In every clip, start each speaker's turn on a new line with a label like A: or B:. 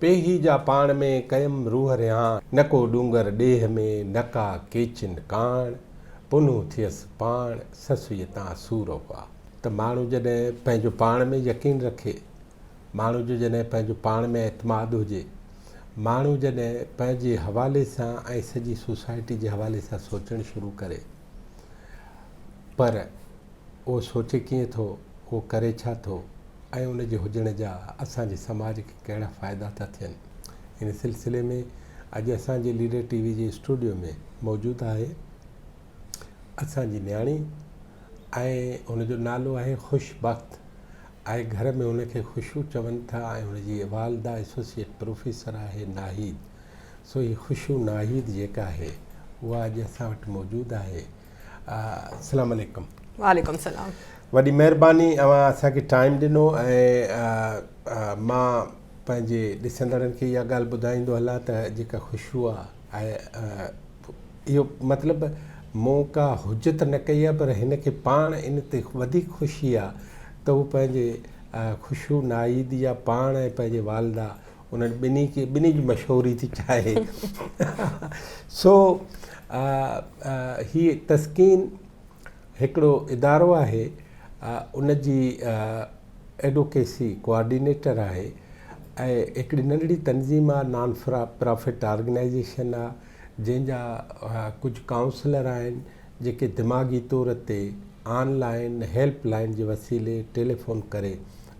A: پيهي جا پاڻ ۾ ڪيم روح رهاڻ. نه ڪو ڏونگر ڏيهه ۾ نه ڪا ڪيچن ڪاڻ، پنهون ٿيس پاڻ، سسئيء تان سور هئا. ته ماڻهو جڏهن پنهنجو پاڻ ۾ يقين رکي، ماڻهو جو جڏهن پنهنجو پاڻ ۾ اعتماد هجي، ماڻهو جڏهن پنهنجي حوالي سان ۽ سڄي سوسائٽي جي حوالي سان سوچڻ شروع ڪري پر اهو سوچي ڪيئن ٿو، اهو ڪري ڇا ٿو ۽ ان جي هجڻ جا اسان جي سماج کي ڪهڙا فائدا ٿا ٿين. ان سلسلي ۾ اڄ اسان جي ليڊر ٽي وي جي اسٽوڊيو ۾ موجود آهي اسان جي نياڻي ۽ ان جو نالو آهي خوش بخت ۽ گهر ۾ ان کي خوشو چون ٿا ۽ ان جي والده ايسوسيئيٽ پروفيسر آهي ناهيد سو هي خوشو ناهيد جيڪا آهي اها اڄ اسان وٽ موجود آهي. السلام عليڪم.
B: وعليڪم السلام.
A: وڏي مهرباني اوهان اسان کي ٽائيم ڏنو ۽ مان پنهنجي ڏسندڙن کي اها ڳالهه ٻڌائيندو هلان ته جيڪا خوشبو آهي اهو مطلب مون ڪا حجت نه ڪئي آهي پر هن کي پاڻ ان تي وڌيڪ خوشي آهي ته هو پنهنجي خوشبو ناهيد يا پاڻ ۽ پنهنجي والده انهن ٻنهي کي ٻنهي جي مشهوري ٿي چاهي سو هي تسڪين هڪڙو ادارو آهي ان جي ايڊوڪيسي ڪوآرڊينيٽر آهي ۽ هڪڙي ننڍڙي تنظيم آهي نان پرافٽ آرگنائيزيشن آهي جنهن جا ڪجهه ڪائونسلر آهن جيڪي دماغي طور تي آن لائن هيلپ لائن جي وسيلي ٽيليفون ڪري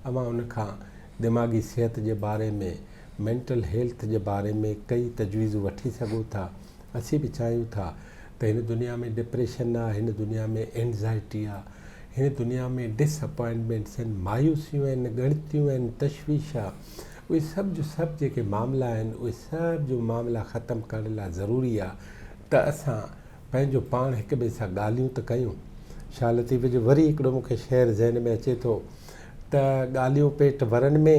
A: اوهان ان کان دماغي صحت جي باري ۾ مينٽل هيلٿ جي باري ۾ ڪئي تجويزون وٺي سگهو ٿا. اسين به چاهيون ٿا ته هن دنيا ۾ ڊپريشن آ، هن دنيا ۾ اينزائٽي آ، هن دنيا ۾ ڊس اپائنٽمينٽس آهن، مايوسيون آهن، ڳڻتيون آهن، تشويش آ، اهي سڀ جو سڀ جيڪي معاملا آهن، اهي سڀ جو معاملا ختم ڪرڻ لاء ضروري آ ته اسان پنهنجو پاڻ هڪ ٻئي سان ڳالهيون ته ڪيون. شاهه لطيف جو وري هڪڙو مون کي شعر ذهن ۾ اچي ٿو ته ڳالهيون پيٽ ورن ۾،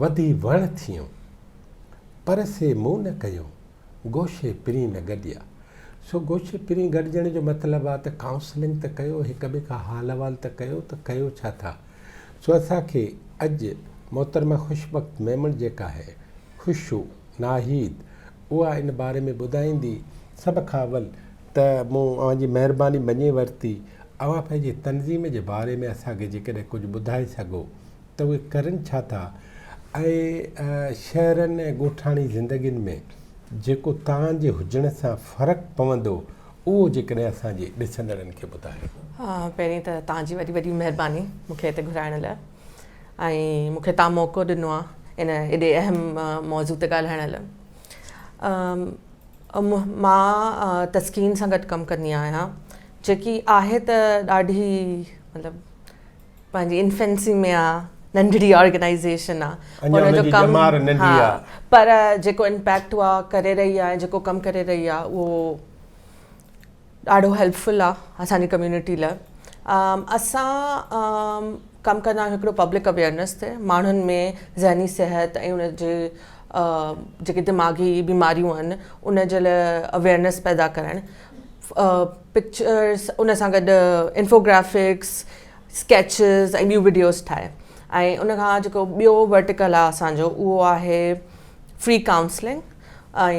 A: وڌي وڻ ٿيون، پر سي مون نه ڪيون، گوشي پرين نه گڏيا. سو گوشي پرين گڏجڻ جو مطلب آ ته ڪائونسلنگ ته ڪيو، هڪ ٻئي کان حال احوال ته ڪيو ته ڪيو ڇا ٿا؟ سو اسان کي اڄ محترمه خوش بخت ميمڻ جيڪا آهي، خوشو، ناهيد، اها ان باري ۾ ٻڌائيندي. سڀ کان اول ته مون اوهان جي مهرباني مڃي ورتي. اوهان پنهنجي تنظيم جي باري ۾ اسان کي جيڪڏهن ڪجهه ٻڌائي سگهو ته اهي ڪرن ڇا ٿا ۽ شهرن ۽ ڳوٺاڻي زندگين ۾ جيڪو توهان جي هجڻ سان فرق پوندو اهو جيڪڏهن اسان جي ڏسندڙن کي ٻڌايو.
B: پهرين ته توهان جي وڏي وڏي مهرباني مون کي هتي گهرائڻ لاء ۽ مون کي توهان موقعو ڏنو آهي ان ايڏي اهم موضوع تي ڳالهائڻ لاء. مان تسڪين سان گڏ ڪم ڪندي آهيان جيڪي آهي ته ڏاڍي مطلب پنهنجي انفنسي ۾ آ ننڍڙي آرگنائيزيشن آ
A: ان جو ڪم
B: ها پر جيڪو امپيڪٽ اها ڪري رهي آ جيڪو ڪم ڪري رهي آ اهو ڏاڍو هيلپ فل آ اسان جي ڪميونٽي لاء اسان ڪم ڪندا آهيون هڪڙو پبلڪ اويئرنيس تي ماڻهن ۾ ذهني صحت ۽ ان جي جيڪي دماغي بيماريون آهن ان جي لاء اويئرنيس پيدا ڪرڻ پڪچرس ان سان گڏ انفوگرافڪس اسڪيچز ۽ ٻيون وڊيوز ٺاهي ۽ ان کان جيڪو ٻيو ورٽيڪل آهي اسانجو اهو آهي فري ڪائونسلنگ ۽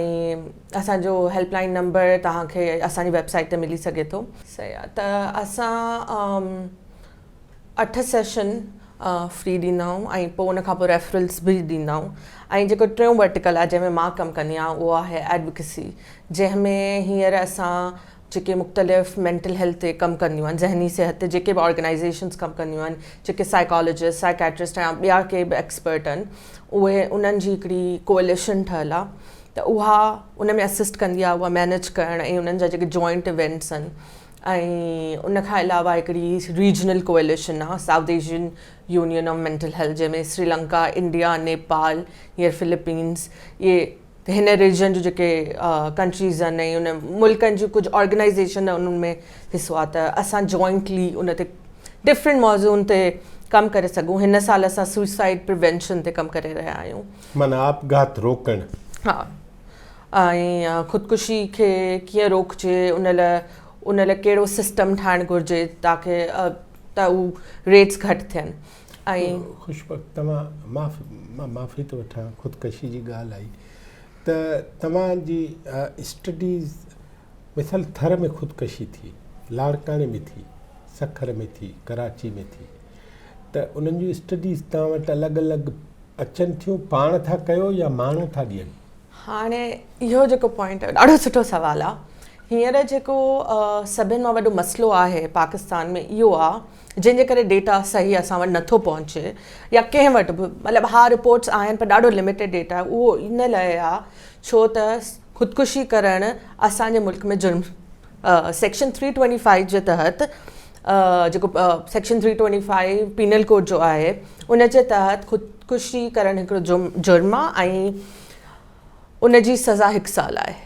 B: اسان جو هيلپ لائن نمبر توهان کي اسان جي ويب سائيٽ تي ملي سگهي ٿو. صحيح آ ته اسان اٺ سيشن فري ڏيندا آهيون ۽ پوء ان کان پوء ريفرلس به ڏيندا آهيون ۽ جيڪو ٽيون ورٽيڪل آهي جنهن ۾ مان ڪم ڪندي آهيان اهو آهي ايڊوڪيسي جنهن ۾ هينئر اسان جيڪي مختلف مينٽل هيلٿ تي ڪم ڪنديون آهن ذهني صحت تي جيڪي به آرگنائيزيشنس ڪم ڪنديون آهن جيڪي سائيڪالاجسٽ سائيڪيٽرسٽ يا ٻيا ڪي به ايڪسپرٽ آهن اهي انهن جي هڪڙي ڪوئليشن ٺهيل آهي ته اها ان ۾ اسسٽ ڪندي آهي اها مينيج ڪرڻ ۽ انهن جا جيڪي جوائنٽ ايونٽس آهن ۽ ان کان علاوه هڪڙي ريجنل ڪوئليشن آهي South Asian Union of Mental Health جنهن ۾ سريلنڪا انڊيا نيپال هينئر فلپينس اهي هن ريجن جون جيڪي ڪنٽريز آهن ۽ ان ملڪن جون ڪجهه آرگنائيزيشن انهن ۾ حصو آهي ته اسان جوائنٽلي ان تي ڊفرنٽ موضوعن تي ڪم ڪري سگهون هن سال اسان سوسائيڊ پريوينشن تي ڪم ڪري رهيا آهيون.
A: معنيٰ آپگهات روڪڻ.
B: ها ۽ خودڪشي کي ڪيئن روڪجي ان لاء ان لاء ڪهڙو سسٽم ٺاهڻ گهرجي تاڪي ته هو ريٽس گهٽ ٿين. ۽.
A: خوشبخت توهان معاف مان معافي ٿو وٺان خودڪشي جي ڳالهه آئي ته توهان جي اسٽڊيز مثال ٿر ۾ خودڪشي ٿي لاڙڪاڻي ۾ ٿي سکر ۾ ٿي ڪراچي ۾ ٿي ته انهن جون اسٽڊيز توهان وٽ الڳ الڳ اچن ٿيون پاڻ ٿا ڪيو يا ماڻهو ٿا ڏين؟
B: هاڻي اهو جيڪو پوائنٽ آهي ڏاڍو سٺو سوال آهي هينئر جيڪو سڀن مان وڏو مسئلو آهي پاڪستان ۾ اهو آهي جنهن جي ڪري ڊيٽا صحيح اسان وٽ نٿو پهچي يا ڪنهن وٽ به مطلب ها رپورٽس آهن پر ڏاڍو لميٽيڊ ڊيٽا آهي اهو ان لاء آهي ڇو ته خودڪشي ڪرڻ اسان جي ملڪ ۾ جرم سيڪشن 325 جي تحت جيڪو سيڪشن 325 پينل ڪوڊ جو آهي ان جي تحت خودڪشي ڪرڻ هڪڙو جرم آهي ۽ ان جي سزا هڪ سال آهي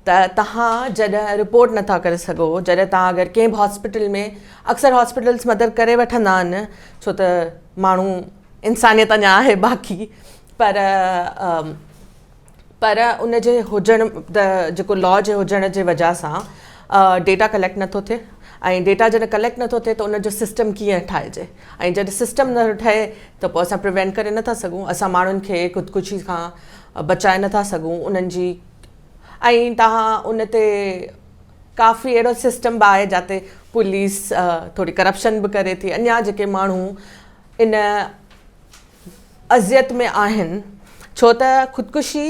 B: ته توهان جڏهن رپورٽ نٿا ڪري سگهو جڏهن توهان اگر ڪنهن به هاسپيٽل ۾ اڪثر هاسپيٽلس مدد ڪري وٺندا آهن ڇو ته ماڻهو انسانيت اڃا آهي باقي پر پر ان جي هجڻ ته جيڪو لا جي هجڻ جي وجه سان ڊيٽا ڪليڪٽ نٿو ٿئي ۽ ڊيٽا جڏهن ڪليڪٽ نٿو ٿئي ته ان جو سسٽم ڪيئن ٺاهجي ۽ جڏهن سسٽم نٿو ٺهي ته پوء اسان پريوينٽ ڪري نٿا سگهون اسان ماڻهن کي خودڪشي کان بچائي نٿا سگهون انهن جي ۽ توهان ان تي ڪافي اهڙو سسٽم به آهي جاتي پوليس ٿوري ڪرپشن به ڪري ٿي اڃا جيڪي ماڻهو ان اذيت ۾ آهن ڇو ته خودڪشي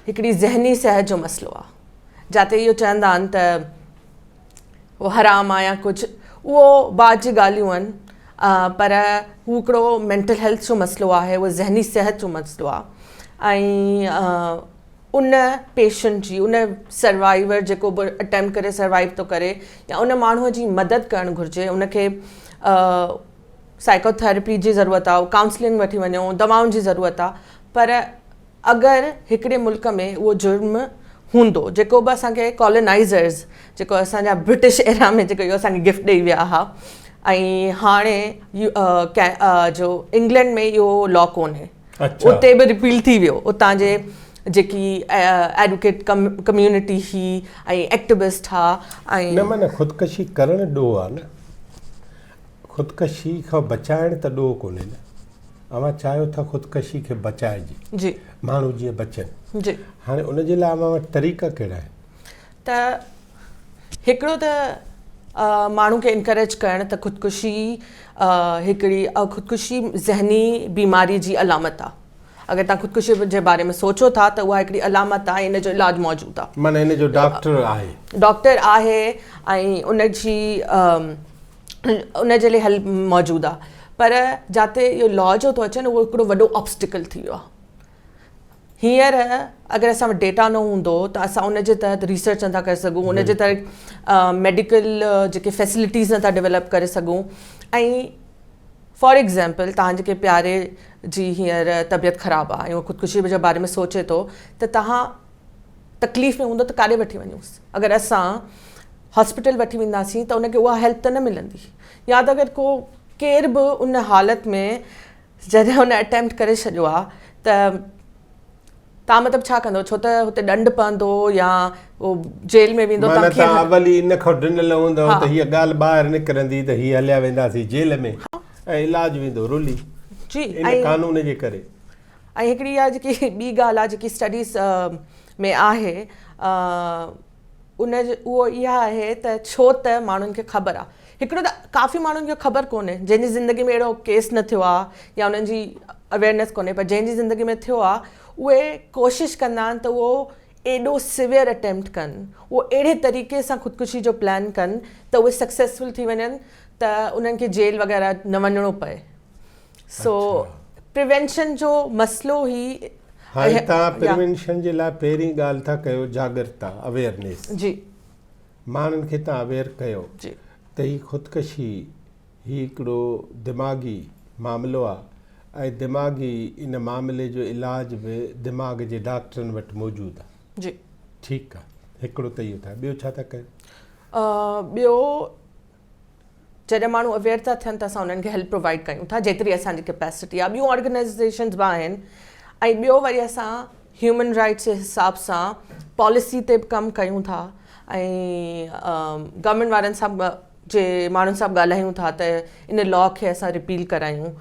B: هڪڙي ذهني صحت جو مسئلو آهي جاتي اهو چوندا آهن ته اهو حرام آهي يا ڪجهه اهو بعد جي ڳالهيون آهن پر هو هڪڙو مينٽل هيلٿ جو مسئلو آهي اهو ذهني صحت جو مسئلو آهي ۽ ان پيشنٽ جي ان سروائيور جيڪو به اٽيمپٽ ڪري سروائيو ٿو ڪري يا ان ماڻهوء جي مدد ڪرڻ گهرجي ان کي سائيڪو ٿيراپي جي ضرورت آهي ڪائونسلنگ وٺي وڃو دوائن جي ضرورت آهي پر اگر هڪڙي ملڪ ۾ اهو جرم هوندو جيڪو به اسان کي ڪالونائيزرز جيڪو اسان جا برٽش ايرا ۾ جيڪو اهو اسان کي گفٽ ڏئي ويا هئا ۽ هاڻي جو انگلينڊ ۾ اهو لا ڪونهي اتي به رپيل ٿي ويو اتان جي جيڪي ايڊوڪيٽ ڪميونٽي هئي ۽ ايڪٽوسٽ ها ۽
A: نه معنيٰ خودڪشي ڪرڻ ڏوهه آهي نه خودڪشي کان بچائڻ ته ڏوهه ڪونهي نه اوهان چاهيو ٿا خودڪشي کي بچائجي
B: جي
A: ماڻهو جيئن بچن
B: جي
A: هاڻي ان جي لاء اوهان وٽ طريقا ڪهڙا آهن؟
B: ته هڪڙو ته ماڻهو کي انڪريج ڪرڻ ته خودڪشي هڪڙي خودڪشي ذهني بيماري جي علامت آهي اگر توهان خودڪشي جي باري ۾ سوچو ٿا ته اها هڪڙي علامت آهي ان جو علاج موجود آهي
A: معنيٰ ان جو ڊاڪٽر آهي
B: ڊاڪٽر آهي ۽ ان جي ان جي لاء حل موجود آهي پر جاتي اهو لا جو ٿو اچي نه اهو هڪڙو وڏو آبسٽيڪل ٿي ويو آهي هينئر اگر اسان وٽ ڊيٽا نه هوندو ته اسان ان جي تحت ريسرچ نٿا ڪري سگهون ان جي تحت ميڊيڪل جيڪي فيسلٽيز نٿا ڊيولپ ڪري سگهون ۽ فار ايگزامپل تهان جي ڪنهن پياري جي هينئر طبيعت خراب آهي ۽ اهو خودڪشي جي باري ۾ سوچي ٿو ته تهان تڪليف ۾ هوندو ته ڪاڏي وٺي وڃونس اگر اسان هاسپيٽل وٺي وينداسين ته ان کي اها هيلپ ته نه ملندي يا ته اگر ڪو ڪير به ان حالت ۾ جڏهن هن اٽيمپٽ ڪري ڇڏيو آهي ته تان مطلب ڇا ڪندو ڇو ته هتي ڏنڊ پوندو يا هو جيل ۾ ويندو
A: معنيٰ تان اول ئي ان کان ڊنل هوندو ته هيء ڳالهه ٻاهر نڪرندي ته هي هليا وينداسين جيل ۾ ۽ علاج ويندو رلي
B: جي
A: ان قانون جي ڪري.
B: ۽ هڪڙي اها جيڪي ٻي ڳالهه آهي جيڪي اسٽڊيز ۾ آهي ان اهو اها آهي ته ڇو ته ماڻهن کي خبر آهي هڪڙو ته ڪافي ماڻهن کي خبر ڪونهي جنهن جي زندگي ۾ اهڙو ڪيس نه ٿيو آهي يا انهن جي اويئرنيس ڪونهي پر جنهن جي زندگي ۾ ٿيو آهي اهي ڪوشش ڪندا آهن ته اهو ايڏو سويئر اٽيمپٽ ڪن اهو اهڙي طريقي سان خودڪشي جو پلان ڪن ته اهي سڪسيسفل ٿي وڃن ته انهن کي جيل وغيره نه وڃڻو پئي سو پريوينشن جو مسئلو هي
A: هاڻي توهان پريوينشن جي لاء پهرين ڳالهه ٿا ڪيو جاڳرتا اويئرنيس
B: جي
A: ماڻهن کي توهان اويئر ڪيو
B: جي
A: ته هي خودڪشي هي هڪڙو دماغي معاملو آهي ۽ دماغي ان معاملي جو علاج به دماغ جي ڊاڪٽرن وٽ موجود آهي
B: جي
A: ٺيڪ آهي هڪڙو ته اهو ٿا ٻيو ڇا ٿا ڪيو؟
B: ٻيو جڏهن ماڻهو اويئر ٿا ٿين ته اسان انهن کي هيلپ پرووائيڊ ڪيون ٿا جيتري اسان جي ڪيپيسٽي آهي ٻيون آرگنائيزيشنز به آهن ۽ ٻيو وري اسان هيومن رائٽس جي حساب سان پاليسي تي به ڪم ڪيون ٿا ۽ گورنمينٽ وارن سان به جي ماڻهن سان به ڳالهايون ٿا ته ان لا کي اسان رپيل ڪرايون.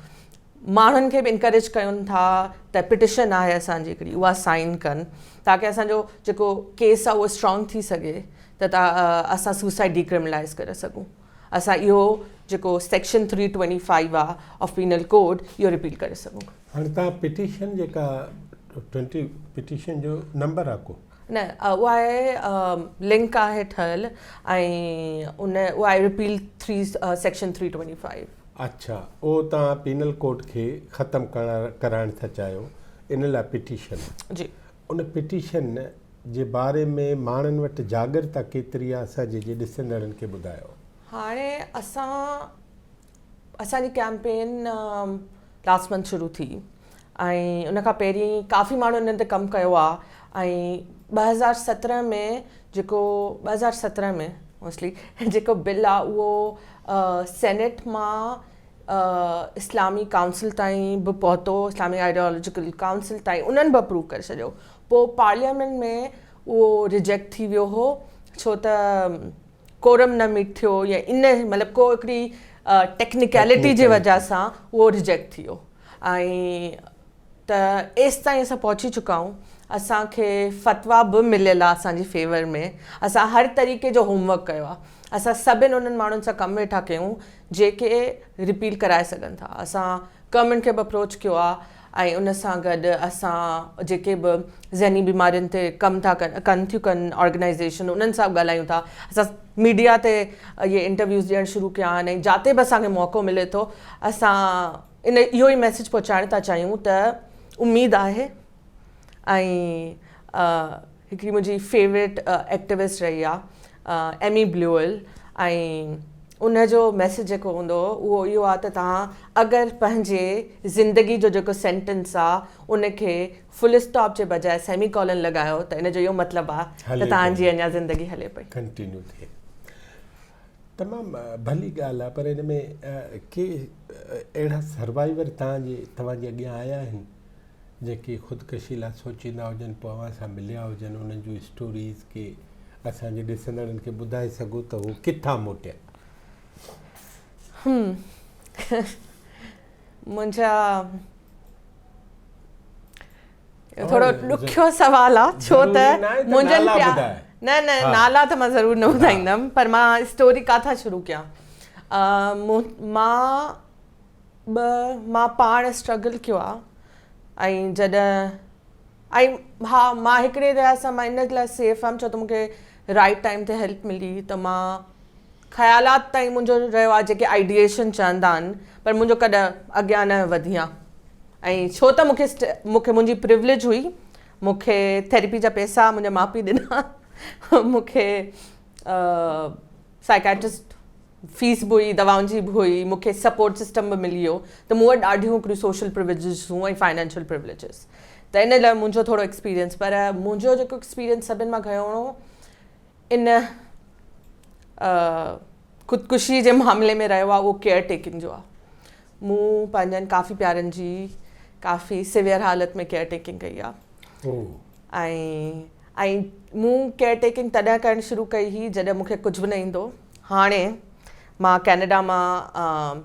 B: ماڻهن کي به انڪريج ڪيون ٿا ته پٽيشن آهي اسان جي هڪڙي اها سائن ڪن تاڪه اسان جو جيڪو ڪيس آهي اهو اسٽرانگ ٿي سگهي ته اسان سوسائيڊ ڊيڪرمنلائز ڪري سگهون. اسان اهو جيڪو سيڪشن 325 آهي آف پينل ڪوڊ اهو رپيل ڪري سگهون.
A: هاڻي توهان پٽيشن جيڪا ٽوئنٽي پٽيشن جو نمبر آهي ڪو؟
B: نه اها آهي لنڪ آهي ٺهيل ۽ ان اها آهي رپيل ٿري سيڪشن 325.
A: اڇا اهو توهان پينل ڪوڊ کي ختم ڪرائڻ ٿا چاهيو ان لاء پٽيشن.
B: جي.
A: ان پٽيشن جي باري ۾ ماڻهن وٽ جاڳرتا ڪيتري آهي اسان جي جي ڏسندڙن کي ٻڌايو.
B: هاڻي اسان اسان جي ڪيمپين لاسٽ منٿ شروع ٿي ۽ ان کان پهرين ڪافي ماڻهن ان تي ڪم ڪيو آهي ۽ 2017 ۾ جيڪو 2017 ۾ موسٽلي جيڪو بل آهي اهو سينيٽ مان اسلامي ڪائونسل تائين به پهتو اسلامي آئيڊيالوجيڪل ڪائونسل تائين انهن به اپروو ڪري ڇڏيو پوء پارليامينٽ ۾ اهو ريجيڪٽ ٿي ويو هو ڇو ته ڪورم نه ميٽ ٿيو يا ان مطلب ڪو هڪڙي ٽيڪنيڪلٽي جي وجه سان اهو ريجيڪٽ ٿي ويو ۽ ته ايستائين اسان پهچي چڪا آهيون اسان کي فتويٰ به مليل آهي اسان جي فيور ۾ اسان هر طريقي جو هوم ورڪ ڪيو آهي اسان سڀن انهن ماڻهن سان ڪم ويٺا ڪيون جيڪي رپيل ڪرائي سگهن ٿا اسان گورنمينٽ کي به اپروچ ڪيو آهي ۽ ان سان گڏ اسان جيڪي به ذهني بيمارين تي ڪم ٿا ڪن ڪن ٿيون ڪن آرگنائيزيشن انهن سان به ڳالهايون ٿا اسان ميڊيا تي اهي انٽرويوز ڏيڻ شروع ڪيا آهن ۽ جاتي به اسان کي موقعو ملي ٿو اسان ان اهو ئي ميسيج پهچائڻ ٿا چاهيون ته اميد آهي ۽ هڪڙي منهنجي فيوريٽ ايڪٽوسٽ رهي آهي ايمي بليوئل ۽ ان جو ميسيج جيڪو هوندو هو اهو اهو آهي ته توهان اگر پنهنجي زندگي جو جيڪو سينٽنس آهي ان کي فل اسٽاپ جي بجاء سيمي ڪالن لڳايو ته ان جو اهو مطلب آهي ته توهان جي اڃا زندگي هلي پئي.
A: ڪنٽينيو ٿئي. تمام ڀلي ڳالهه آهي پر ان ۾ ڪي اهڙا سروائيور توهان جي توهان جي اڳيان آيا آهن جيڪي خودڪشي لاء سوچيندا هجن پوء اوهان سان مليا هجن انهن جون اسٽوريز ڪي اسان جي ڏسندڙن کي ٻڌائي سگهو ته هو ڪٿان موٽيا.
B: منهنجا ٿورو ڏکيو سوال آ ڇو ته منهنجن نه نه نالا ته مان ضرور نه ٻڌائيندم پر مان اسٽوري ڪاٿان شروع ڪيان مان به مان پاڻ اسٽرگل ڪيو آ ۽ جڏهن ۽ ها مان هڪڙي لحاظ سان مان ان لاء سيف هئم ڇو ته مونکي رائٽ ٽائيم تي هيلپ ملي ته مان خيالات تائين منهنجو رهيو آ جيڪي آئيڊيئيشن چوندا آهن پر منهنجو ڪڏهن اڳيان نه وڌي آ ۽ ڇو ته مونکي مونکي منهنجي پريوليج هئي مونکي ٿيرپي جا پئسا منهنجا ماء پيء ڏنا مونکي سائيڪائٽرسٽ فيس به هئي دوائن جي به هئي مونکي سپورٽ سسٽم به ملي ويو ته مون وٽ ڏاڍيون هڪڙيون سوشل پريوليجز هيون ۽ فائنانشل پريوليجز ته ان لاء منهنجو ٿورو ايڪسپيرينس پر منهنجو جيڪو ايڪسپيرينس سڀن مان گهڻو ان خودڪشي جي معاملي ۾ رهيو آهي اهو ڪيئر ٽيڪنگ جو آهي مون پنهنجن ڪافي پيارن جي ڪافي سويئر حالت ۾ ڪيئر ٽيڪنگ ڪئي آهي ۽ ۽ مون ڪيئر ٽيڪنگ تڏهن ڪرڻ شروع ڪئي هئي جڏهن مون کي ڪجهه به نه ايندو هاڻي مان ڪينيڊا مان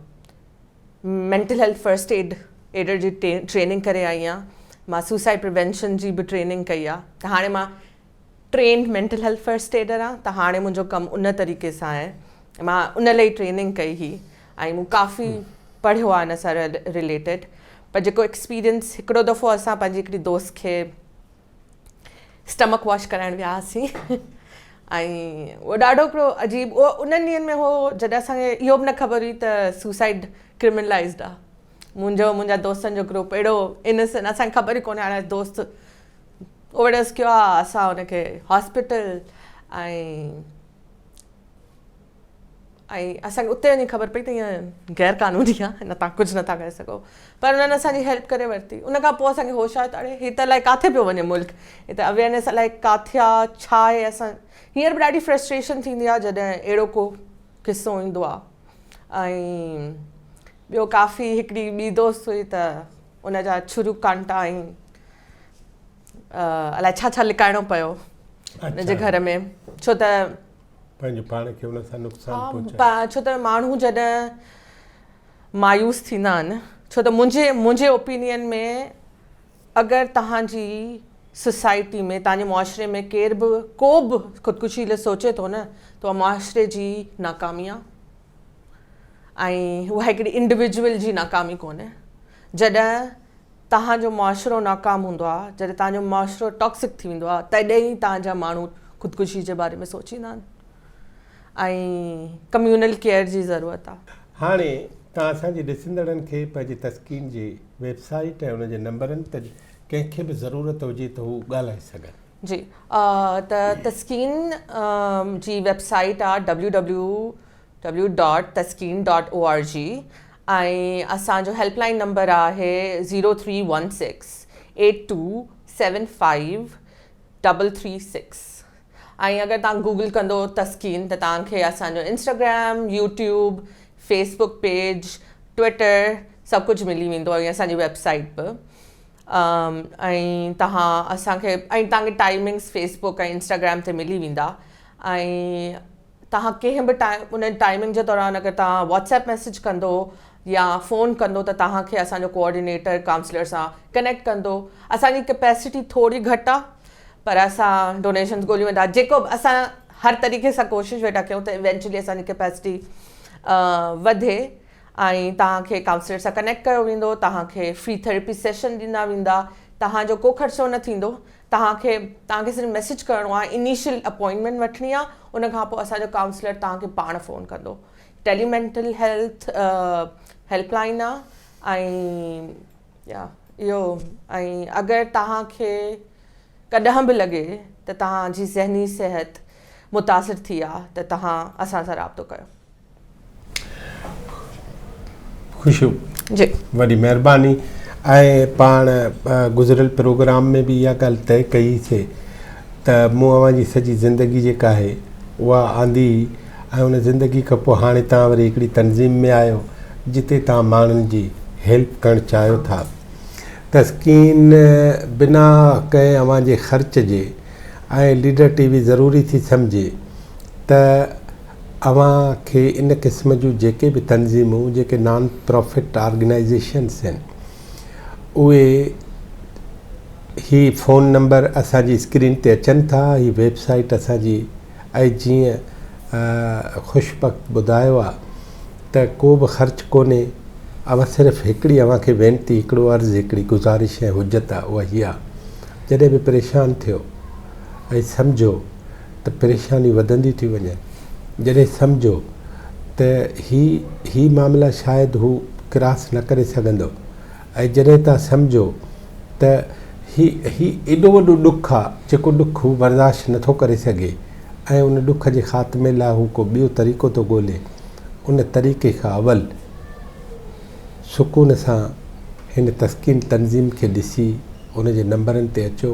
B: mental health first aid Adair جي ٽريننگ ڪري آئي آهيان مان سوسائيڊ پريوينشن جي به ٽريننگ ڪئي آهي ته هاڻي مان trend mental health first Adair آهيان ته هاڻي منهنجو ڪم ان طريقي سان آهي مان ان لاء ٽريننگ ڪئي هئي ۽ مون ڪافي پڙهيو آهي ان سان رليٽيڊ پر جيڪو ايڪسپيرينس هڪڙو دفعو اسان پنهنجي هڪڙي دوست کي اسٽمڪ واش ڪرائڻ ويا هئاسين ۽ اهو ڏاڍو هڪڙو عجيب اهو انهن ڏينهن ۾ هو جڏهن اسانکي اهو به نه خبر هئي ته سوسائيڊ ڪرمنلائزڊ آهي منهنجو منهنجا دوستن جو گروپ اهڙو انوسنٽ اسانکي خبر ئي ڪونهي هاڻي دوست اوورڊوز ڪيو آ اسان ان کي هاسپيٽل ۽ ۽ اسان کي اتي وڃي خبر پئي ته ائين غير قانوني آ هن تان ڪجهه نٿا ڪري سگهو پر انهن اسان جي هيلپ ڪري ورتي ان کان پوء اسان کي هوش آيو ته اڙي هي ته الائي ڪاٿي پيو وڃي ملڪ هي ته اويئرنيس الائي ڪاٿي آ ڇا آهي اسان هينئر به ڏاڍي فرسٽريشن ٿيندي آ جڏهن اهڙو ڪو قصو ايندو آ ۽ ٻيو ڪافي هڪڙي ٻي دوست هئي ته ان جا ڇريون ڪانٽا ۽ الائي ڇا ڇا لڪائڻو پيو ان جي گهر ۾ ڇو ته.
A: پنهنجو پاڻ کي ان سان نقصان پهچائي.
B: ها ڇو ته ماڻهو جڏهن مايوس ٿيندا آهن ڇو ته منهنجي منهنجي اوپينين ۾ اگر توهان جي سوسائٽي ۾ توهان جي معاشري ۾ ڪير به ڪو به خودڪشي لاء سوچي ٿو نه ته اها معاشري جي ناڪامي آهي ۽ اها هڪڙي انڊيويجول جي ناڪامي ڪونهي جڏهن توهان جو معاشرو ناڪام هوندو آهي، جڏهن توهان جو معاشرو ٽاڪسڪ ٿي ويندو آهي تڏهن ئي توهان جا ماڻهو خودڪشي جي باري ۾ سوچيندا آهن ۽ ڪميونل ڪيئر جي ضرورت آهي.
A: هاڻي توهان اسان جي ڏسندڙن کي پنهنجي تسڪين جي ويب سائيٽ ۽ ان جي نمبرن ته ڪنهن کي به ضرورت هجي ته هو ڳالهائي سگهن.
B: جي ته تسڪين جي ويب سائيٽ آهي W W W dot Taskeen dot O R G ۽ اسان جو هيلپ لائن نمبر آهي zero three one six eight two seven five double three six ۽ اگر توهان گوگل ڪندو تسڪين ته توهان کي اسان جو Instagram YouTube Facebook page Twitter سڀ ڪجهه ملي ويندو ۽ اسان جي ويب سائيٽ به ۽ توهان اسان کي ۽ توهان کي ٽائمنگس فيس بڪ ۽ انسٽاگرام تي ملي ويندا ۽ توهان ڪنهن به ٽائيم ان ٽائمنگ جي دوران اگر توهان واٽس ايپ ميسيج ڪندو يا فون ڪندو ته توهان کي اسان جو ڪوآرڊينيٽر ڪائونسلر سان ڪنيڪٽ ڪندو. اسان جي ڪيپيسٽي ٿوري گهٽ آ پر اسان ڊونيشنز ڳوليون ويٺا جيڪو به اسان هر طريقي سان ڪوشش ويٺا ڪيون ته ايونچولي اسان جي ڪيپيسٽي وڌي ۽ توهان کي ڪائونسلر سان ڪنيڪٽ ڪيو ويندو توهان کي فري ٿيراپي سيشن ڏنا ويندا توهان جو ڪو خرچو نه ٿيندو توهان کي توهان کي صرف ميسيج ڪرڻو آهي انيشل اپوائنٽمينٽ وٺڻي آهي ان کان پوء اسان جو ڪائونسلر توهان کي پاڻ فون ڪندو tele mental health helpline آهي ۽ يا اهو ۽ اگر توهان کي ڪڏهن به لڳي ته توهان جي ذهني صحت متاثر ٿي آهي ته توهان اسان سان رابطو ڪيو.
A: خوشبو
B: جي
A: وڏي مهرباني ۽ پاڻ گذريل پروگرام ۾ به اها ڳالهه طئي ڪئي سي ته مون اوهان جي سڄي زندگي جيڪا آهي اها آندي ۽ ان زندگي کان پوء هاڻي توهان وري هڪڙي تنظيم ۾ آهيو جتي توهان ماڻهن جي هيلپ ڪرڻ چاهيو ٿا تسڪين بنا ڪنهن اوهان جي خرچ جي ۽ ليڊر ٽي وي ضروري ٿي سمجهي ته اوهان کي ان قسم جون جيڪي به تنظيمون جيڪي نان پرافٽ آرگنائيزيشنس آهن اهي هي فون نمبر اسان جي اسڪرين تي اچن ٿا هي ويب سائيٽ اسان جي ۽ جيئن خوش بخت ٻڌايو آ ته ڪو به خرچ ڪونهي اوهان صرف هڪڙي اوهان کي وينتي هڪڙو عرض هڪڙي گذارش ۽ حجت آ اها هي آ جڏهن به پريشان ٿيو ۽ سمجهو ته پريشانيون وڌنديون ٿيون وڃن. جڏهن سمجهو ته هي هي معاملا شايد هو ڪراس نه ڪري سگهندو ۽ جڏهن توهان سمجهو ته هي هي ايڏو وڏو ڏک آ جيڪو ڏک هو برداشت نه ٿو ڪري سگهي ۽ ان ڏک جي خاتمي لاء هو ڪو ٻيو طريقو ٿو ڳولي ان طريقي کان اول سڪون سان هن تسڪين تنظيم کي ڏسي ان جي نمبرن تي اچو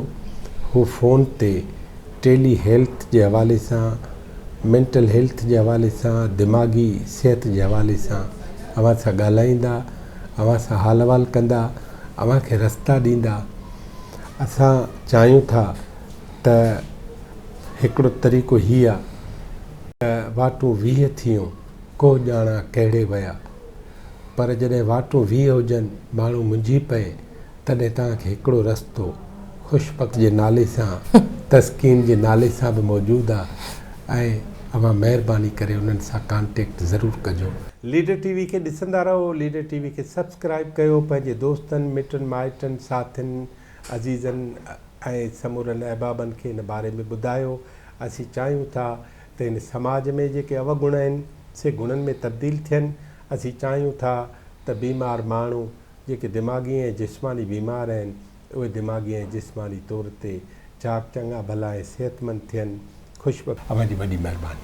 A: هو فون تي ٽيلي هيلٿ جي حوالي سان، مينٽل هيلٿ جي حوالي سان، دماغي صحت جي حوالي سان اوهان سان ڳالهائيندا، اوهان سان حال احوال ڪندا، اوهان کي رستا ڏيندا. اسان چاهيون ٿا ته هڪڙو طريقو هي آ ته واٽون 20 ٿيون، ڪوهه ڄاڻان ڪهڙي ويا. پر جڏهن واٽون 20 هجن، ماڻهو منجهي پئي تڏهن توهان کي هڪڙو رستو خوش بخت جي نالي سان تسڪين جي نالي سان به موجود آ ۽ اوهان مهرباني ڪري انهن سان ڪانٽيڪٽ ضرور ڪجو. ليڊر ٽي وي کي ڏسندا رهو ليڊر ٽي وي کي سبسڪرائيب ڪيو پنهنجي دوستن مٽن مائٽن ساٿين عزيزن ۽ سمورن احبابن کي ان باري ۾ ٻڌايو اسين چاهيون ٿا ته هن سماج ۾ جيڪي اوگڻ آهن سي گڻن ۾ تبديل ٿين اسين چاهيون ٿا ته بيمار ماڻهو جيڪي دماغي ۽ جسماني بيمار آهن، اهي دماغي ۽ جسماني طور تي چاق چڱا ڀلا ۽ صحتمند ٿين. خوش. اوهان جي وڏي مهرباني.